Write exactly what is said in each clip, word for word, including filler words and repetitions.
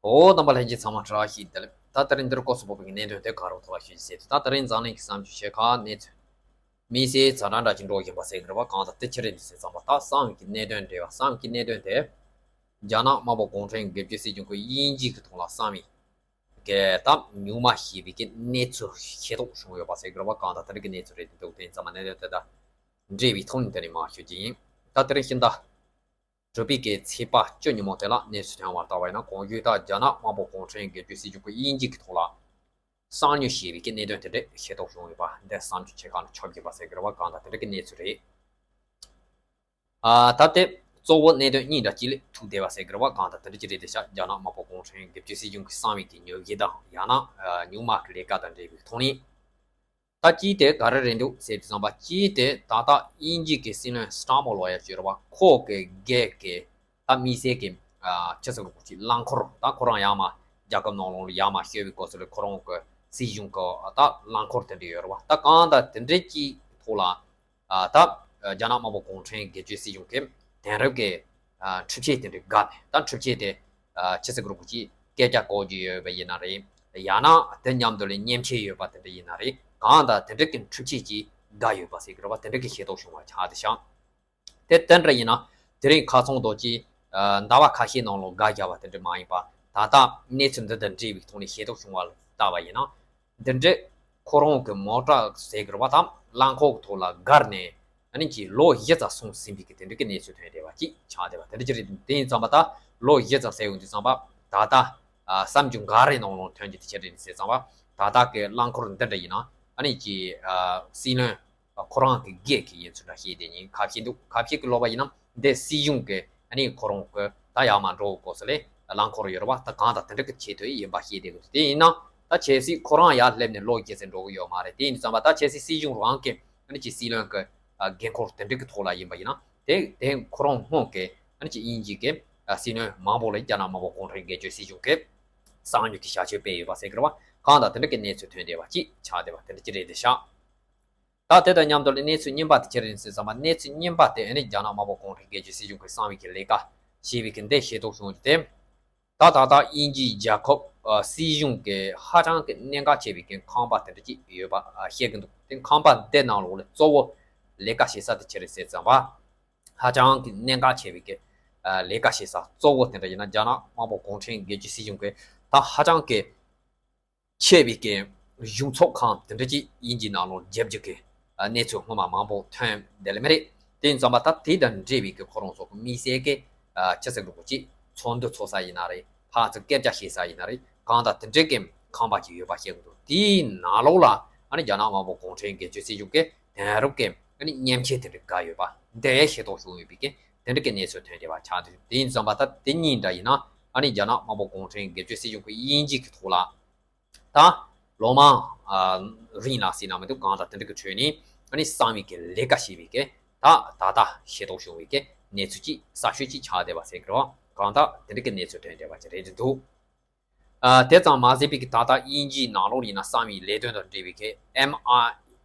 འོ་རྣམ་པ་ལྷན་རྒྱས་ཚང་མ་བཀྲ་ཤིས་བདེ་ལེགས། ད་དེ་རིང་འདིར་སྐོར་སུ་བབས་པའི་གནད་དོན་དེ་ག་རེ་ཐོག་ལ་ཞུ་རྒྱུ་ཟེར་དུས། ད་དེ་རིང་འཛམ་གླིང་གི་བསམ་སྤྱོད་ཆེ་ཁག་གནས་ཚུལ་དམིགས་བསལ་ཛ་དྲག་འདྲ་ཅིག་འགྲོ་བཞིན་པ་ཟེར་གི་རེད་བ། གང་ལྟར་དེ་ཅི་རེད་འདུག་ཟེར་ཙམ་པ། ད་གསང་བའི་གི་གནད་དོན་རེད་བ། གསང་བའི་གི་གནད་དོན་དེ་རྒྱ་ནག་དམར་པོ་གུང་ཁྲན་སྒེར་གཅོད་སྲིད་གཞུང་གི་དབྱིན་ཇི་གི་ཐོག་ལ་གསང་བའི་གི་ད་སྨྱུག་མ་ཞེས་པའི་གི་གནས་ཚུལ་ཤེས་རྟོགས་བྱུང་ཡོད་པ་ཟེར་གི་རེད་བ། གང་ལྟར་དེ་འདྲ་གི་གནས་ཚུལ་རེད་འདུག་དེ་ཡིན་ཙང་མ་གནད་དོན་དེ་དང་འབྲེལ་བའི་ཐོག་ནས་དེ་ནས་མར་ཞུ་རྒྱུ་ཡིན། ད་དེ་རིང་ཕྱི་ཟླ་དྲུག་པའི་གི་ཚེས་པ་བཅུ་ཉིན་མོ་དེ་ལ་གནས་ཚུལ་ཐོན་པར་བལྟས་པ་ཡིན་ན། གོང་ཞུས་ལྟར་རྒྱ་ནག་དམར་པོ་གུང་ཁྲན་སྒེར་གཅོད་སྲིད་གཞུང་གི་དབྱིན་ཇི་གི་ཐོག་ལ་གསང་མྱུལ་ཞེས་པའི་གི་གནད་དོན་དེ་འདྲ་ཤེས་རྟོགས་བྱུང་ཡོད་པ་འདི་བསམ་སྤྱོད་ཆེ་ཁག་ནས་ཁྱབ་ཡོད་པ་ཟེར་གི་རེད་བ། གང་ལྟར་དེ་འདྲ་གི་གནས་ཚུལ་རེད། ཨ་ད་དེ་གཙོ་བོ་གནད་དོན་གཉིས་འདྲ་གཅིག་ལ་ཐུག་བསྡད་པ་ཟེར་གི་རེད་བ། གང་ལྟར་དེ་འདྲ་ཅིག་རེད་དེ་ཤག་རྒྱ་ནག་དམར་པོ་གུང་ཁྲན་སྒེར་གཅོད་སྲིད་གཞུང་གི་གསང་བའི་གི་མྱུལ་ཞིབ་དང་ཡང་ན་ཨ་སྨྱུག་མ་གི་ལས་ཀ་དང་འབྲེལ་བའི་ཐོག་ནས། ད་གཅིག་དེ་ག་རེ་རེད་འདུག་ཟེར་དུས་ཙམ་པ། གཅིག་དེ་ད་ལྟ་དབྱིན་ཇི་གི་སྲིད་བློན་སི་ཊར་མར་ལོ་ཡ་ཅིག་ཡོད་རེད་བ། ཁོ་གི་སྒེར་གི་ད་དམིགས་བསལ་གི་ཨ་ཆི་ཟེར་དགོས་ཀྱི་རླངས་འཁོར། ད་ཁོ་རང་ཡར་མར་རྒྱལ་ཁབ་ནང་ལོགས་ལ་ཡར་མར་བསྐྱོད་པའི་སྐབས་སུ་ལ་ཁོ་རང་གི་སྲིད་གཞུང་གི་ད་རླངས་འཁོར་དེ་འདྲ་ཡོད་རེད་བ། ད་གང་ལྟར་དེ་འདྲ་གཅིག་ཐོག་ལ་ཨ་ད་རྒྱ་ནག་དམར་པོ་གུང་ཁྲན་སྒེར་གཅོད་སྲིད་གཞུང་གི་དེང་རབས་ཀྱི་ཨ་འཕྲུལ་ཆས་དེ་འདྲ་བརྒལ་ནས། ད་འཕྲུལ་ཆས་དེ་ཨ་ཆི་ཟེར་དགོས་རེད། ཅིག་སྐད་ཆ་གོ་རྒྱུ་ཡོད་པ་ཡིན་ན་རེད། ཡང་ན་དེ་མཉམ་དུ་ལ་མཉེན་ཆས་ཡོད་པ་དེ་འདྲ་ཡིན་ན་རེད། གང་ལྟར་དེ་འདྲ་གི་འཕྲུལ་ཆས་ཅིག་བརྒལ་ཡོད་པ་ཟེར་གི་རེད་བ། དེ་འདྲ་གི་ཤེས་རྟོགས་བྱུང་བ་ཆགས་བསྡད་ཤག་དེ་དེ་འདྲ་ཡིན་ན་དེ་རིང་ཁ་སང་དུས་ཀྱི་ཨ་ཟླ་བ་ཁ་ཤས་ནང་ལོགས་བརྒལ་བཞག་པ་དེ་འདྲ་མ་ཡིན་པ། ད་ལྟ་གནས་ཚུལ་འདི་དང་འབྲེལ་བའི་ཐོག་ནས་ཤེས་རྟོགས་བྱུང་བ་ལ་བལྟས་པ་ཡིན་ན། འདི་འདྲའི་ཁོ་རང་གི་མོ་ཊ་ཟེར་གི་རེད་བ། ད་རླངས་འཁོར་གི་ཐོག་ལ་བསྒར་ནས་ཨ་ནི་ཅིག་ལོ་བཞི་ཙམ་སོང་ཟིན་པའི་གི་དེ་འདྲ་གི་གནས་ཚུལ་ཐོན་བསྡད་པ་ཅིག་ཆགས་བསྡད་པ་དེ་འདྲ་ཅིག་རེད། དེ་ཡིན་ཙམ་པ་ད་ལོ་བཞི་ཙམ་ཟེར་ཡོང་དུས་ཙམ་པ། ད་ལྟ་ཨ་གསར་འགྱུར་འགའ་རེ་ནང་ལོགས་ཐོན་རྒྱུ་དེ་ཅི་རེད་ཟེར་ཙམ་པ། ད་ལྟ་གི་རླངས་འཁོར་འདི་འདྲ་ཡིན་ན་ཨ་ནི་ཅིག་ཨ་སྲིད་བློན་ཁོ་རང་གི་སྒེར་གྱི་ཡིན་ཚུལ་འདྲ་བཤད་བསྡད་མཁན་ཁ་ཤས་འདུག་ཁ་ཤས་ཀྱིས་ལབ་པ་ཡིན་ན་འདི་སྲིད་གཞུང་གི་ཨ་ནི་ཁོ་རང་གི་ད་ཡར་མར་འགྲོ་དགོས་ས་ལ་རླངས་འཁོར་ཡོད་རེད་བ། ད་གང་ལྟར་དེ་འདྲ་གི་ཆེད་དུ་ཡིན་པ་བཤད་བསྡད་ཀྱི་འདུག་དེ་ཡིན་ན་ད་གལ་སྲིད་ཁོ་རང་ཡར་སླེབས་ནས་ལོ་བརྒྱད་ཙམ་འགྲོ་གི་ཡོད་མ་རེད། དེ་ཡིན་དུས་ཙམ་པ་ད་གལ་སྲིད་སྲིད་གཞུང་རང་གི་ཨ་ནི་ཅིག་སྲིད་བློན་གི་ཨ་འགན་ཁུར་དེ་འདྲ་གི་ཐོག་ལ་ཡིན་པ་ཡིན་ན། དེ་དེ་ཁོ་རང་སྔོན་གི་ཨ་ནི་ཅིག་དབྱིན་ཇི་གི་ཨ་སྲིད་བློན་མང་པོ་ལ་རྒྱ་ནག་དམར་པོ་གུང་ཁྲན་སྒེར་གཅོད་སྲིད་གཞུང་གི་གསང་མྱུལ་གྱི་བྱ་སྤྱོད་སྤེལ་ཡོད་པ་ཟེར་གི་རེད་བ། གང་ལྟར་དེ་འདྲ་གི་གནས་ཚུལ་ཐོན་བསྡད་པ་ཅིག་ཆགས་བསྡད་པ་དེ་འདྲ་ཅིག་རེད་དེ་ཤག་ད་དེ་དང་མཉམ་དུ་ལ་གནས་ཚུལ་རྙིང་པ་དེ་ཅི་རེད་ཟེར་ཙམ་པ། གནས་ཚུལ་རྙིང་པ་དེ་ཨ་ནི་རྒྱ་ནག་དམར་པོ་གུང་ཁྲན་སྒེར་གཅོད་སྲིད་གཞུང་གི་གསང་བའི་གི་ལས་ཀ་ཞེས་པའི་གི་འདི་ཤེས་རྟོགས་བྱུང་རྒྱུ་དེ། ད་ད་ལྟ་དབྱིན་ཇིའི་རྒྱལ་ཁབ་ཨ་སྲིད་གཞུང་གི་ཧ་ཅང་གི་གནད་འགག་ཆེ་བའི་གི་ཁང་པ་དེ་འདྲ་ཅིག་ཡོད་པ་ཨ་བཤད་གི་འདུག་དེ་ཁང་པ་འདི་ནང་ལོགས་ལ་གཙོ་བོ་ལས་ཀ་བྱེད་ས་དེ་ཅི་རེད་ཟེར་ཙམ་པ། ཧ་ཅང་གི་གནད་འགག་ཆེ་བའི་གི་ཨ་ལས་ཀ་བྱེད་ས་གཙོ་བོ་དེ་འདྲ་ཡིན་ན། རྒྱ་ནག་དམར་པོ་གུང་ཁྲན་སྒེར་གཅོད་སྲིད་གཞུང་གི་ད་ཧ་ཅང་གི་ཆེ་བའི་གི་གཞུང་ཚབ་ཁང་དེ་འདྲ་ཅིག་དབྱིན་ཇིའི་ནང་ལོགས་རྒྱབ་རྒྱུ་གི་ཨ་གནས་ཚུལ་སྔོན་མ་མང་པོ་ཐོན་བསྡད་ལེ་མ་རེད། དེ་ཡིན་ཙམ་པ་ད་དེ་དང་འབྲེལ་བའི་གི་ཁོ་རང་ཚོ་གི་དམིགས་བསལ་གི་ཨ་ཅི་ཟེར་དགོས་ཀྱི་ཚོགས་འདུ་ཚོགས་ས་ཡིན་ན་རེད། ཕར་ཚུར་སྐད་ཆ་བཤད་ས་ཡིན་ན་རེད། གང་ལྟར་དེ་འདྲའི་གི་ཁང་པ་ཅིག་ཡོད་པ་བཤད་གི་འདུག་དེའི་ནང་ལོགས་ལ་ཨ་ནི་རྒྱ་ནག་དམར་པོ་གུང་ཁྲན་སྒེར་གཅོད་སྲིད་གཞུང་གི་དེང་རབས་ཀྱི་ཨ་ནི་མཉེན་ཆས་དེ་འདྲ་བསྒར་ཡོད་པ་འདི་ཤེས་རྟོགས་བྱུང་ཡོད་པའི་གི་དེ་འདྲ་གི་གནས་ཚུལ་ཐོན་བསྡད་པ་ཆགས་འདུག་དེ་ཡིན་ཙམ་པ་ད་དེ་གཉིས་འདྲ་ཡིན་ན་ཨ་ནི་རྒྱ་ནག་དམར་པོ་གུང་ཁྲན་སྒེར་གཅོད་སྲིད་གཞུང་གི་དབྱིན་ཇི་གི་ཐོག་ལ་ད་ལོ་མང་ཨ་རིང་ལ་ཟེར་ན་མི་འདུག་གང་ལྟར་དེ་འདྲ་གི་ཁྲོད་ནས་ཨ་ནི་གསང་བའི་གི་ལས་ཀ་བྱེད་པའི་གི་ད་ད་ལྟ་ཤེས་རྟོགས་བྱུང་བའི་གི་གནས་ཚུལ་ཅིག་གསར་ཤོས་ཅིག་ཆགས་བསྡད་པ་ཟེར་གི་རེད་བ། གང་ལྟར་དེ་འདྲ་གི་གནས་ཚུལ་ཐོན་བསྡད་པ་ཅིག་རེད་འདུག་ཨ་དེ་ཙམ་མ་ཟད་པའི་གི་ད་ལྟ་དབྱིན་ཇིའི་ནང་ལོགས་ཡིན་ན་གསང་བའི་ལས་དོན་དང་འབྲེལ་བའི་གི་ཨེམ་ཨའི་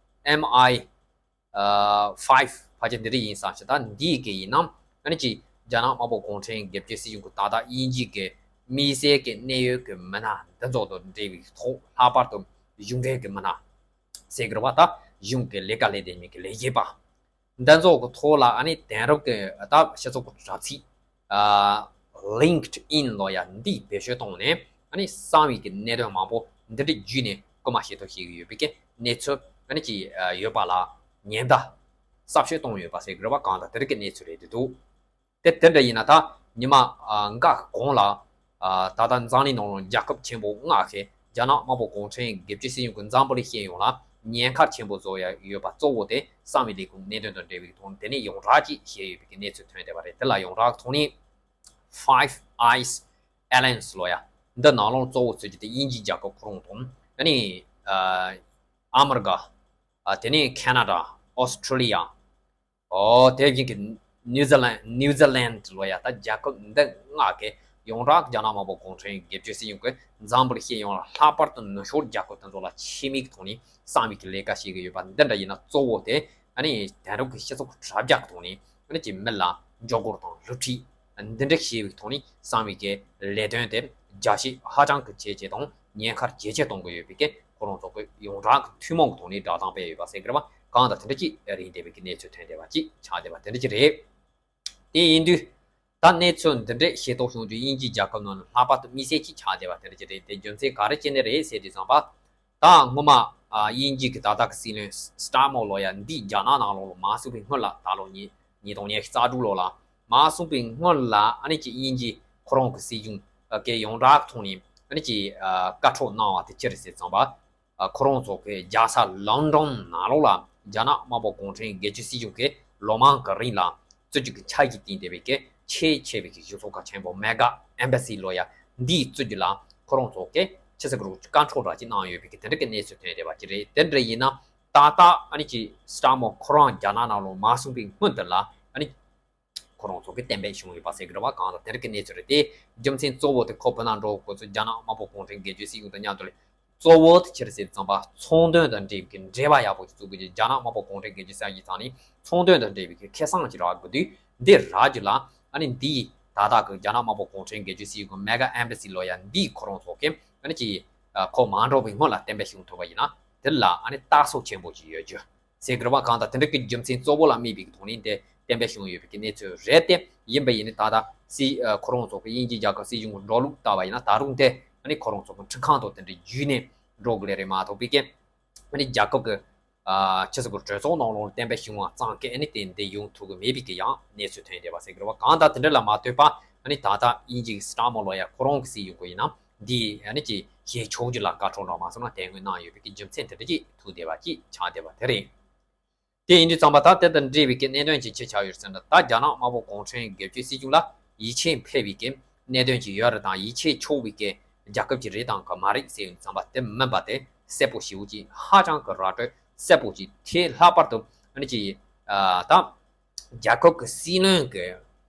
ཨེམ་ཨའི་ཨ་ཕའིབ་ཕལ་ཆེར་འདི་འདྲ་ཡིན་བསམ་ཞིག་ད་འདིའི་གི་ཡིན་ན་ཨ་ནི་ཅིག་རྒྱ་ནག་དམར་པོ་གུང་ཁྲན་སྒེར་གཅོད་སྲིད་གཞུང་གི་ད་ལྟ་དབྱིན་ཇིའི་གི་དམིགས་བསལ་གི་གནད་ཡོད་གི་མི་སྣ་འདི་ཚོ་དང་འབྲེལ་བའི་ཐོག་ལྷག་པར་དུ་གཞུང་འབྲེལ་གི་མི་སྣ་ཟེར་གི་རེད་བ། ད་གཞུང་གི་ལས་ཀ་ལས་དེ་མིན་གི་ལས་བྱེད་པ་འདི་ཚོ་གི་ཐོག་ལ་ཨ་ནི་དེང་རབས་ཀྱི་ད་སྤྱི་ཚོགས་ཀྱི་དྲ་ཚིགས་ཨ་ལིང་ཀེཌ་ཨིན་ལོ་ཡ་འདི་བེད་སྤྱོད་བཏང་ནས་ཨ་ནི་གསང་བའི་གི་གནད་དོན་མང་པོ་འདི་འདྲ་བརྒྱུད་ནས་རྐུ་མ་ཤེས་རྟོགས་བྱེད་ཀྱི་ཡོད་པའི་གི་གནས་ཚུལ་ཨ་ནི་ཅིག་ཨ་ཡོད་པ་ལ་ཉེན་བརྡ་གསར་ཤོས་བཏང་ཡོད་པ་ཟེར་གི་རེད་བ། གང་ལྟར་དེ་རིགས་ཀྱི་གནས་ཚུལ་རེད་འདུག་དེ་དེ་འདྲ་ཡིན་ན་ད་ཉི་མ་ཨ་འགའ་གོང་ལ་ཨ་ད་ལྟ་འཛམ་གླིང་ནང་ལ་རྒྱལ་ཁབ་ཆེན་པོ་ལྔ་ཁེ་རྒྱ་ནག་དམར་པོ་གུང་ཁྲན་སྒེར་གཅོད་སྲིད་གཞུང་གི་འཛམ་བུ་གླིང་སྤྱི་ཡོངས་ལ་ཉེན་ཁ་ཆེན་པོ་བཟོ་ཡ་ཡོད་པ་གཙོ་བོ་དེ་གསང་བའི་ལས་ཁུངས་གནད་དོན་དང་འབྲེལ་བའི་ཐོག་ནས་དེ་ནས་ཡོངས་གྲགས་ཅིག་བཤད་ཡོད་པའི་གནས་ཚུལ་ཐོན་བསྡད་པ་རེད། དེ་ལ་ཡོངས་གྲགས་ཐོག་ནས་Five Eyes Alliance་ལོ་ཡ་འདི་ནང་ལོགས་གཙོ་བོ་ཚུད་རྒྱུ་དེ་དབྱིན་ཇིའི་རྒྱལ་ཁབ་ཁོ་རང་དང་ཨ་ནི་ཨ་ཨ་མི་རི་ཀ་ཨ་དེ་ནས་ཁེ་ན་ཌ། ཨོ་སི་ཁྲི་ལི་ཡ། ཨོ་དེ་བཞིན་གྱི་ནིའུ་ཛི་ལན་ནིའུ་ཛི་ལན་ལོ་ཡ་ད་རྒྱལ་ཁབ་འདི་ལྔ་གི་ཡོངས་གྲགས་རྒྱ་ནག་དམར་པོ་གུང་ཁྲན་སྒེར་གཅོད་སྲིད་གཞུང་གི་འཛམ་བུ་གླིང་སྤྱི་ཡོངས་ལ་ལྷག་པར་དུ་ནུབ་ཕྱོགས་རྒྱལ་ཁབ་དེ་ཚོ་ལ་ཆེད་དམིགས་ཐོག་ནས་གསང་བའི་གི་ལས་ཀ་བྱེད་ཀྱི་ཡོད་པ་འདི་འདྲ་ཡིན་ན་གཙོ་བོ་དེ་ཨ་ནི་དེང་རབས་ཀྱི་སྤྱི་ཚོགས་དྲ་རྒྱ་གི་ཐོག་ནས་ཨ་ནི་ཀྱི་མི་ལ་མགྱོགས་སྒོར་དང་སློབ་ཁྲིད་འདི་འདྲ་བྱེད་པའི་ཐོག་ནས་གསང་བའི་གི་ལས་དོན་དེ་ རྒྱ་ཆེ་ཧ་ཅང་གི་ཇེ་ཆེ་དང་ཉེན་ཁ་ཇེ་ཆེ་གཏོང་གི་ཡོད་པའི་གི་ཁོ་རང་ཚོ་གི་ཡོངས་གྲགས་ཀྱི་ཐུན་མོང་གི་ཐོག་ནས་བསྒྲགས་གཏམ་སྤེལ་ཡོད་པ་ཟེར་གི་རེད་བ། གང་ལྟར་དེ་འདྲ་ཅིག་རེད། འདས་པའི་གི་གནས་ཚུལ་ཐོན་བསྡད་པ་ཅིག་ཆགས་བསྡད་པ་དེ་འདྲ་ཅིག་རེད། དེ་ཡིན་དུས། ད་གནས་ཚུལ་འདི་འདྲས་ཤེས་རྟོགས་བྱུང་རྒྱུ་དབྱིན་ཇིའི་རྒྱལ་ཁབ་ནང་ལ་ལྷག་པར་དུ་དམིགས་བསལ་གྱིས་ཆགས་བསྡད་པ་དེ་འདྲ་ཅིག་རེད། དེ་རྒྱུ་མཚན་ག་རེ་བྱས་ནས་རེད་ཟེར་དུས་ཙམ་པ། ད་སྔོན་མ་དབྱིན་ཇི་གི་ད་ལྟ་གི་སྲིད་བློན་སི་ཊར་མར་ལོ་ཡ་འདིས་རྒྱ་ནག་ནང་ལོགས་ལ་མ་སོང་བའི་སྔོན་ལ། ད་ལོ་ཉིས་ཉིས་སྟོང་ཉི་ཤུ་རྩ་དྲུག་ལོ་ལ་མ་སོང་བའི་སྔོན་ལ་ཨ་ནི་ཅིག་དབྱིན་ཇི་ཁོ་རང་གི་སྲིད་གཞུང་གི་ཡོངས་གྲགས་ཐོག་ནས་ཨ་ནི་ཅིག་བཀའ་ཁྲོལ་གནང་བ་དེ་ཅི་རེད་ཟེར་ཙམ་པ། ཁོ་རང་ཚོ་གི་རྒྱལ་ས་ལོན་ཌོན་ནང་ལོགས་ལ་རྒྱ་ནག་དམར་པོ་གུང་ཁྲན་སྒེར་གཅོད་སྲིད་གཞུང་གིས་ལོ་མང་གི་རིང་ལ་བཙུགས་རྒྱུ་གི་འཆར་གཞི་བཏིང་བསྡད་པའི་གི་ཆེས་ཆེ་བའི་གི་གཞུང་ཚབ་ཁག་ཆེན་པོ་མེ་གྷ་ཨེམ་བྷ་སི་ལོ་ཡ་འདིའི་བཙུགས་རྒྱུ་ལ་ཁོ་རང་ཚོ་གི་ཕྱི་སྲིད་གི་རུ་བཀའ་འཁྲོལ་ར་ཅིག་གནང་ཡོད་པའི་གི་དེ་འདྲ་གི་གནས་ཚུལ་ཐོན་བསྡད་པ་ཅིག་རེད། དེ་འདྲ་ཡིན་ན་ད་ལྟ་ཨ་ནི་ཅིག་སི་ཊར་མར་ཁོ་རང་རྒྱ་ནག་ནང་ལོགས་མ་སོང་བའི་སྔོན་དེ་ལ་ཨ་ནི་ཁོ་རང་ཚོ་གི་གཏན་འབེབས་བྱུང་ཡོད་པ་ཟེར་གི་རེད་བ། གང་ལྟར་དེ་རིང་གི་གནས་ཚུལ་རེད་དེ། རྒྱུ་མཚན་གཙོ་བོ་དེ་ཁོ་བོད་ནང་འགྲོ་དགོས་ཚུལ་རྒྱ་ནག་དམར་པོ་གུང་ཁྲན་སྒེར་གཅོད་སྲིད་གཞུང་དང་མཉམ་དུ་ལས། གཙོ་བོ་དེ་ཅི་རེད་ཟེར་ཙམ་པ་ཚོང་དོན་དང་འབྲེལ་བའི་འབྲེལ་བ་ཡག་པོ་ཞིག་བཙུགས་དགོས་ཀྱི། རྒྱ་ནག་དམར་པོ་གུང་ཁྲན་སྒེར་གཅོད་སྲིད་གཞུང་ཚང་ནས་ཚོང་དོན་དང་འབྲེལ་བའི་ཁེ་བཟང་ཅིག་རག་དགོས་དུས། འདི་རག་རྒྱུ་ལ་ཨ་ནི་འདིའི་ད་ལྟ་གི་རྒྱ་ནག་དམར་པོ་གུང་ཁྲན་སྒེར་གཅོད་སྲིད་གཞུང་གི་མེ་གྷ་ཨེམ་བྷ་སི་ལོ་ཡ་འདིའི་ཁོ་རང་ཚོ་གི་ཨ་ནི་ཅིག་ཁོ་མ་འགྲོ་བའི་སྔོན་ལ་གཏན་འབེབས་བྱུང་ཐུབ་པ་ཡིན་ན། དེ་ལ་ཨ་ནི་རྟགས་གསལ་ཆེན་པོ་ཞིག་ཡོད་རྒྱུ། ཟེར་གི་རེད་བ། གང་ལྟར་དེ་འདྲ་གི་རྒྱུ་མཚན་གཙོ་བོ་ལ་དམིགས་པའི་ཐོག་ནས་དེ་གཏན་འབེབས་བྱུང་ཡོད་པའི་གནས་ཚུལ་རེད་དེ། ཡིན་པ་ཡིན་ནའི་ད་ལྟ་སྲིད་ཨ་ཁོ་རང་ཚོ་གི་དབྱིན་ཇིའི་རྒྱལ་ཁབ་སྲིད་གཞུང་གི་འགྲོ་ལུགས་ལྟ་བ་ཡིན་ན་ད་རུང་དེ་ཨ་ནི་ཁོ་རང་ཚོ་གི་ཁྲིམས་ཁང་དང་དེ་འདྲ་བརྒྱུད་ནས་འགྲོ་དགོས་ལེ་རེད་མ་གཏོགས་པའི་གི་ཨ་ནི་རྒྱལ་ཁབ་ཀྱི་ཨ་ཕྱི་སྲིད་ཀྱི་གྲོས་ཚོགས་ནང་ལོགས་གཏན་འབེབས་བྱུང་བ་ཙང་གི་ཨ་ནི་དེ་འདི་ཡོང་ཐུབ་ཀྱི་མེད་པའི་གི་ཡང་གནས་ཚུལ་ཐོན་བསྡད་པ་ཟེར་གི་རེད་བ། གང་ལྟར་དེ་འདྲ་ལ་མ་ལྟོས་པ་ཨ་ནི་ད་ལྟ་དབྱིན་ཇིའི་སི་ཊར་མར་ལོ་ཡ་ཁོ་རང་གི་སྲིད་གཞུང་གི་ཡིན་ན། འདི་ཨ་ནི་ཅིག་བྱེད་ཆོག་རྒྱུ་ལ་བཀའ་ཁྲོལ་འདྲ་མ་སོང་ན་དེ་སྔོན་གནང་ཡོད་པའི་གི་རྒྱུ་མཚན་དེ་འདྲ་ཅིག་ཐུག་བསྡད་པ་ཅིག་ཆགས་བསྡད་པ་དེ་རེད། དེ་ཡིན་དུས་ཙམ་པ་ད་དེ་དང་འབྲེལ་བའི་གི་གནད་དོན་ཅིག་ཅི་ཆགས་ཡོད་ཟེར་ན། ད་རྒྱ་ནག་དམར་པོ་གུང་ཁྲན་སྒེར་གཅོད་སྲིད་གཞུང་ལ་ཡིད་ཆེས་འཕེར་བའི་གི་གནད་དོན་ཅིག་ཡོད་རེད་དང་། ཡིད་ཆེས་ཆོག་པའི་གི་རྒྱལ་ཁབ་ཅིག་རེད་དང་གི་མ་རེད་ཟེར་ཡོང་དུས་ཙམ་པ་དེ་མིན་པ་དེ་གསལ་པོ་ཞེ་པོ་ཅིག་ཧ་ཅང་གི་ར་སྤྲོད་གསལ་པོ་ཅིག་དེ་ལྷག་པར་དུ་ཨ་ནི་ཅིག་ཨ་ད། རྒྱལ་ཁབ་ཀྱི་སྲིད་བློན་གྱི་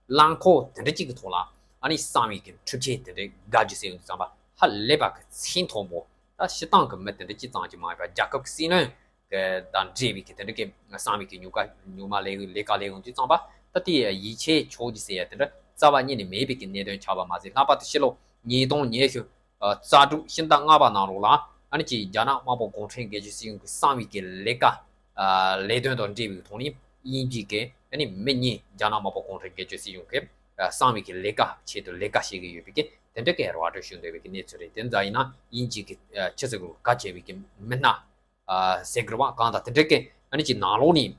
རླངས་འཁོར་དེ་འདྲ་གཅིག་གི་ཐོག་ལ་ཨ་ནི་གསང་བའི་གི་འཕྲུལ་ཆས་དེ་འདྲ་བཀག་རྒྱུ་ཟེར་ཡོང་དུས་ཙམ་པ་ཧ་ལས་པ་གི་ཚད་མཐོན་པོ། ད་སྤྱིར་བཏང་གི་མི་དེ་འདྲ་གཅིག་ཙམ་གྱིས་མ་ཡིན་པར་རྒྱལ་ཁབ་ཀྱི་སྲིད་བློན་གྱི་དང་འབྲེལ་བའི་གི་དེ་འདྲ་གི་གསང་བའི་གི་ཉོ་ག་ཉོ་མ་ལས་ལས་ཀ་ལས་ཡོང་དུས་ཙམ་པ་ད་དེ་ཡིད་ཆེས་ཆོག་རྒྱུ་ཟེར་ཡ་དེ་འདྲ་རྩ་བ་ཉིད་ནས་མེད་པའི་གི་གནད་དོན་ཆགས་པ་མ་ཟད། ལྷག་པར་དུ་ཕྱི་ལོ་ཉིས་སྟོང་ཉི་ཤུ་རྩ་དྲུག་ཕྱི་ཟླ་ལྔ་པ་ནང་ལོགས་ལ་ཨ་ནི་ཅིག་རྒྱ་ནག་དམར་པོ་གུང་ཁྲན་སྒེར་གཅོད་སྲིད་གཞུང་གི་གསང་བའི་གི་ལས་ཀ་ལས་དོན་དང་འབྲེལ་བའི་ཐོག་ནས་དབྱིན་ཇི་གི་ཨ་ནི་མི་གཉིས་རྒྱ་ནག་དམར་པོ་གུང་ཁྲན་སྒེར་གཅོད་སྲིད་གཞུང་གི་གསང་བའི་གི་ལས་ཀ་ཆེད་དུ་ལས་ཀ་བྱེད་ཀྱི་ཡོད་པའི་གི་དེ་འདྲ་གི་ར་སྤྲོད་ཞུ་འདོད་པའི་གི་གནས་ཚུལ་རེད། དེ་ཙམ་ཡིན་ན་དབྱིན་ཇི་གི་ཕྱི་སྲིད་གི་གལ་ཆེ་བའི་གི་མི་སྣ་ཟེར་དགོས་རེད་བ། གང་ལྟར་དེ་འདྲ་གི་ཨ་ནི་ཅིག་ནང་ལོགས་ནས།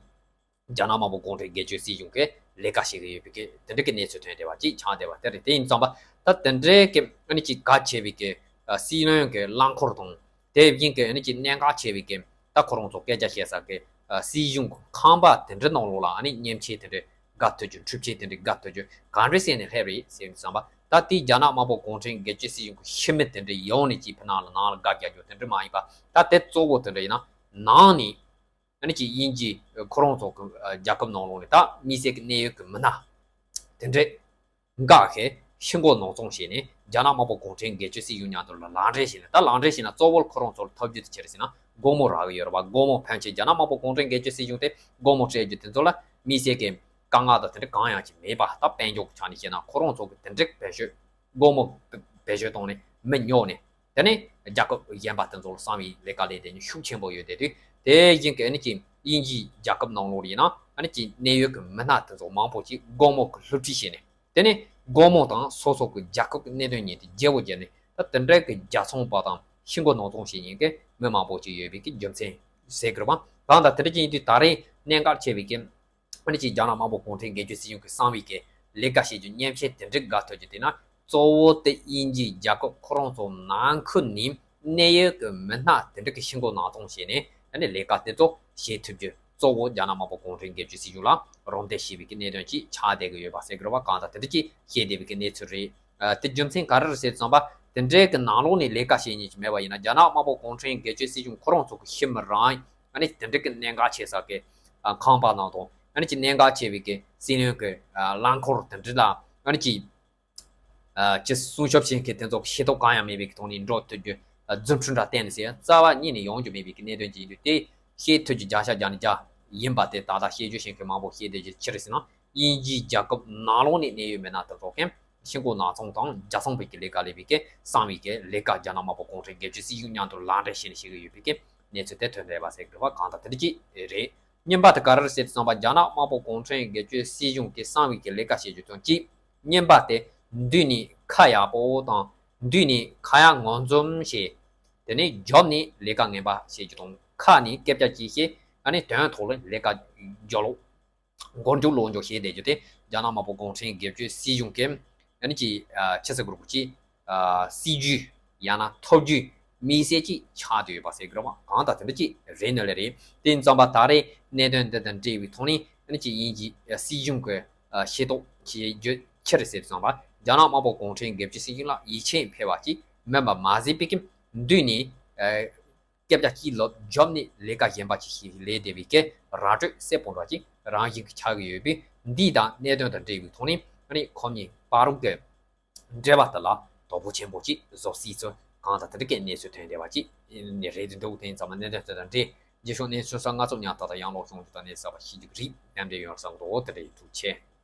རྒྱ་ནག་དམར་པོ་གུང་ཁྲན་སྒེར་གཅོད་སྲིད་གཞུང་གིས་ལས་ཀ་བྱེད་ཀྱི་ཡོད་པའི་གི་དེ་འདྲ་གི་གནས་ཚུལ་ཐོན་བསྡད་པ་ཅིག་ཆགས་བསྡད་པ་དེ་རེད། དེ་ཡིན་ཙང་པ་ད་དེ་འདྲའི་གི་ཨ་ནི་ཅིག་གལ་ཆེ་བའི་གི་ཨ་སྲིད་བློན་གི་རླངས་འཁོར་དང་། དེ་བཞིན་གི་ཨ་ནི་ཅིག་གནད་འགག་ཆེ་བའི་གི་ད་ཁོ་རང་ཚོ་སྐད་ཆ་བཤད་ས་གི་ཨ་སྲིད་གཞུང་གི་ཁང་པ་དེ་འདྲ་ནང་ལོགས་ལ་ཨ་ནི་མཉེན་ཆས་དེ་འདྲ་བཀག་ཐུབ་རྒྱུ། འཕྲུལ་ཆས་དེ་འདྲ་བཀག་ཐུབ་རྒྱུ་ག་འདྲ་བྱས་ནས་སླེབས་རེད་ཟེར་ཙང་པ། ད་དེ་རྒྱ་ནག་དམར་པོ་གུང་ཁྲན་སྒེར་གཅོད་སྲིད་གཞུང་གི་ཕྱི་མི་དེ་འདྲ་ཡོང་ནས་ཅིག་ཕི་ནང་ལ་ནང་ལ་བཀག་རྒྱག་རྒྱུ་དེ་འདྲ་མ་ཡིན་པ། ད་དེ་གཙོ་བོ་དེ་འདྲ་ཡིན་ན་ནང་ནས། ཨ་ནི་ཅིག་དབྱིན་ཇི་ཁོ་རང་ཚོ་གི་རྒྱལ་ཁབ་ནང་ལོགས་ནས་ད་དམིགས་བསལ་གྱི་གནད་ཡོད་ཀྱི་མི་སྣ་དེ་འདྲས་འགའ་ཤས་ཤི་མགོ་ནག་བཙོང་བྱས་ནས་རྒྱ་ནག་དམར་པོ་གུང་ཁྲན་སྒེར་གཅོད་སྲིད་གཞུང་མཉམ་དུ་ལ་ལག་འབྲེལ་བྱས་ནས། ད་ལག་འབྲེལ་བྱས་ན་གཙོ་བོ་ཁོ་རང་ཚོ་ལ་ཐོབ་རྒྱུ་དེ་ཅི་རེད་ཟེར་ན་སྒོར་མོ་རག་གི་ཡོད་རེད་པ། སྒོར་མོ་ཕོན་ཆེ་རྒྱ་ནག་དམར་པོ་གུང་ཁྲན་སྒེར་གཅོད་སྲིད་གཞུང་དེ་སྒོར་མོ་སྤྲད་རྒྱུ་དེ་ཚོ་ལ་དམིགས་བསལ་གྱི་དཀའ་ངལ་དང་དེ་འདྲ་གང་ཡང་ཅིག་མེད་པ། ད་དཔལ་འབྱོར་གྱི་ཆ་ནས་བཤད་ན་ཁོ་རང་ཚོ་གི་དེ་འདྲས་བེད་སྤྱོད། སྒོར་མོ་བེད་སྤྱོད་བཏང་ནས་མི་ཉོ་ནས། དེ་ནས་རྒྱལ་ཁབ་གཞན་པ་དེ་ཚོ་ལ་གསང་བའི་ལས་ཀ་ལས་དེ་ནི་ཤུགས་ཆེན་པོ་ཡོད་དེ་དུས། དེ་བཞིན་གྱི་ཨ་ནི་ཅིག་དབྱིན་ཇིའི་རྒྱལ་ཁབ་ནང་ལོགས་ཡིན་ན་ཨ་ནི་ཅིག་གནད་ཡོད་ཀྱི་མི་སྣ་དེ་ཚོ་མང་པོ་ཅིག་སྒོར་མོ་གི་བསླུ་བྲིད་བྱས་ནས། དེ་ནས་སྒོར་མོ་དང་སོ་སོ་གི་རྒྱལ་ཁབ་ཀྱི་གནད་དོན་གཉིས་དེ་བརྗེ་བོ་བརྒྱབ་ནས། ད་དེ་འདྲའི་གི་རྒྱལ་ཚོང་པ་དང་ཤི་མགོ་ནག་བཙོང་བྱེད་མཁན་གྱི་མི་མང་པོ་ཅིག་ཡོད་པའི་གི་རྒྱུ་མཚན་ཟེར་དགོས་རེད་པ། གང་ལྟར་དེ་འདྲ་ཅིག་ཡིན་དུས་ད་རེས་གནད་འགག་ཆེ་བའི་གི་ཨ་ནི་ཅིག་རྒྱ་ནག་དམར་པོ་གུང་ཁྲན་སྒེར་གཅོད་སྲིད་གཞུང་གི་གསང་བའི་གི་ལས་ཀ་བྱེད་རྒྱུ་མཉེན་ཆས་དེ་འདྲ་བཀག་ཐུབ་རྒྱུ་དེ་ན། གཙོ་བོ་དེ་དབྱིན་ཇིའི་རྒྱལ་ཁབ་ཁོ་རང་ཚོ་ནང་ཁུལ་ནས་གནད་ཡོད་ཀྱི་མི་སྣ་དེ་འདྲ་གི་ཤི་མགོ་ནག་བཙོང་བྱས་ནས་ཨ་ནི་ལས་ཀ་དེ་ཚོ་བྱེད་ཐུབ་རྒྱུ་གཙོ་བོ་རྒྱ་ནག་དམར་པོ་གུང་ཁྲན་སྒེར་གཅོད་སྲིད་གཞུང་ལ་རོགས་འདེགས་བྱས་པའི་གི་གནད་དོན་ཅིག་ཆགས་བསྡད་ཀྱི་ཡོད་པ་ཟེར་དགོས་རེད་པ། གང་ལྟར་དེ་འདྲ་ཅིག་བཤད་བསྡད་པའི་གི་གནས་ཚུལ་རེད། ཨ་དེ་རྒྱུ་མཚན་ག་རེ་རེད་ཟེར་ཙམ་པ། དེ་འདྲའི་གི་ནང་ལོགས་ནས་ལས་ཀ་བྱེད་མཁན་ཅིག་མེད་པ་ཡིན་ན། རྒྱ་ནག་དམར་པོ་གུང་ཁྲན་སྒེར་གཅོད་སྲིད་གཞུང་ཁོ་རང་ཚོ་གི་ཕྱི་མི་རང་ཨ་ནི་དེ་འདྲ་གི་གནད་འགག་ཆེ་ས་གི་ཨ་ཁང་པ་ནང་དང་། ཨ་ནི་ཅིག་གནད་འགག་ཆེ་བའི་གི་སྲིད་བློན་གི་ཨ་རླངས་འཁོར་དེ་འདྲ་ལ་ཨ་ནི་ཅིག་ཨ་ཅིག་སྲུང་སྐྱོབ་བྱེད་མཁན་དེ་ཚོ་ཤེས་རྟོགས་གང་ཡང་མེད་པའི་གི་ཐོག་ནས་འགྲོ་ཐུབ་རྒྱུ། ཨ་རྫུ་འཕྲུལ་འདྲ་བསྟན་ནས་ཟེར་རྩ་བ་ཉིད་ནས་ཡོང་རྒྱུ་མེད་པའི་གི་གནད་དོན་ཅིག་ཡིན་དུས། དེ་ཤེས་ཐུབ་རྒྱུ་བརྒྱ་ཆ་བརྒྱ་ནས་བརྒྱ་ཡིན་པ་དེ་ད་ལྟ་བཤད་རྒྱུ་བཤད་མཁན་མང་པོ་བཤད་བསྡད་རྒྱུ་ཅི་རེད་ཟེར་ན། དབྱིན་ཇིའི་རྒྱལ་ཁབ་ནང་ལོགས་ནས་གནད་ཡོད་མི་སྣ་དེ་ཚོ་གི་ ཤིང་ཀོ་ནག་ཚོང་དང་རྒྱ་ཚོང་བོད་ཀྱི་ལས་ཀ་ལས་པའི་གི་གསང་བའི་གི་ལས་ཀ་རྒྱ་ནག་དམར་པོ་གུང་ཁྲན་སྒེར་གཅོད་སྲིད་གཞུང་མཉམ་དུ་ལག་འབྲེལ་བྱས་ནས་བྱེད་ཀྱི་ཡོད་པའི་གི་གནས་ཚུལ་དེ་ཐོན་བསྡད་པ་ཟེར་གི་རེད་བ། གང་ལྟར་དེ་འདྲ་ཅིག་རེད། གཉིས་པ་དེ་ག་རེ་རེད་ཟེར་དུས་ཙམ་པ། རྒྱ་ནག་དམར་པོ་གུང་ཁྲན་སྒེར་གཅོད་སྲིད་གཞུང་གི་གསང་བའི་གི་ལས་ཀ་བྱེད་རྒྱུ་དང་གཅིག་གཉིས་པ་དེ་མདུན་ནས་ཁ་ཡག་པོ་དང་མདུན་ནས་ཁ་ཡག་ངོ་འཛོམས་བྱས། དེ་ནས་རྒྱབ་ནས་ལས་ཀ་ངན་པ་བྱེད་རྒྱུ་དང་། ཁ་ནས་སྐད་ཆ་གཅིག་བཤད། ཨ་ནི་དོན་ཐོག་ལ་ལས་ཀ་རྒྱབ་ལོག་མགོ་མཇུག་ལོག་འཇོག་བྱས་བསྡད་རྒྱུ་དེ་རྒྱ་ནག་དམར་པོ་གུང་ཁྲན་སྒེར་གཅོད་སྲིད་གཞུང་གི་ཨ་ནི་ཅིག་ཨ་ཆི་ཟེར་དགོས་རེད། ཅིག་ཨ་སྲིད་ཇུས་ཡང་ན་ཐབས་ཇུས་དམིགས་བསལ་ཅིག་ཆགས་བསྡད་ཡོད་པ་ཟེར་གི་རེད་བ། གང་ལྟར་དེ་འདྲ་ཅིག་རེད་ནི་ལས་རེད། དེ་ཙམ་པ་ད་རེས་གནད་དོན་འདི་དང་འབྲེལ་བའི་ཐོག་ནས་ཨ་ནི་ཅིག་དབྱིན་ཇིའི་སྲིད་གཞུང་གི་ཨ་ཤེས་རྟོགས་བྱེད་རྒྱུ་ཅི་རེད་ཟེར་དུས་ཙམ་པ། རྒྱ་ནག་དམར་པོ་གུང་ཁྲན་སྒེར་གཅོད་སྲིད་གཞུང་ལ་ཡིད་ཆེས་འཕེར་བ་ཅིག་མིན་པ་མ་ཟད་པའི་གི་མདུན་ནས་ཨ་སྐད་ཆ་གཅིག་ལབ། རྒྱབ་ནས་ལས་ཀ་གཞན་པ་ཅིག་ཞིག་ལས་བསྡད་པའི་གི་ར་སྤྲོད་གསལ་པོ་འདྲ་ཅིག་རང་བཞིན་གྱི་ཆགས་ཀྱི་ཡོད་པས། འདི་དང་གནད་དོན་དང་འབྲེལ་བའི་ཐོག་ནས་ཨ་ནི་ཁོ་གཉིས་བར་གྱི་འབྲེལ་བ་དེ་ལ་དོ་ཕོག་ཆེན་པོ་ཅིག་བཟོ་སྲིད་ཚུལ་གང་དང་དེ་འདྲ་གི་གནས་ཚུལ་ཐོན་བསྡད་པ་ཅིག་ནས་རེད་འདུག་དེ་ཙམ་གནད་དོན་དེ་དང་འབྲེལ་རྗེས་ཕྱོགས་གནས་ཚུལ་སོགས་ང་ཚོ་ཉག་ཐག་དང་ཡང་ལོག་བྱུང་རྒྱུ་དང་གནས་གསར་པ་ཤེས་རྒྱུ་རིགས་མཉམ་འབྲེལ་ཡོང་བསམ་འདུག་དེ་འདྲ་ཡིན། ཐུགས་རྗེ་ཆེ།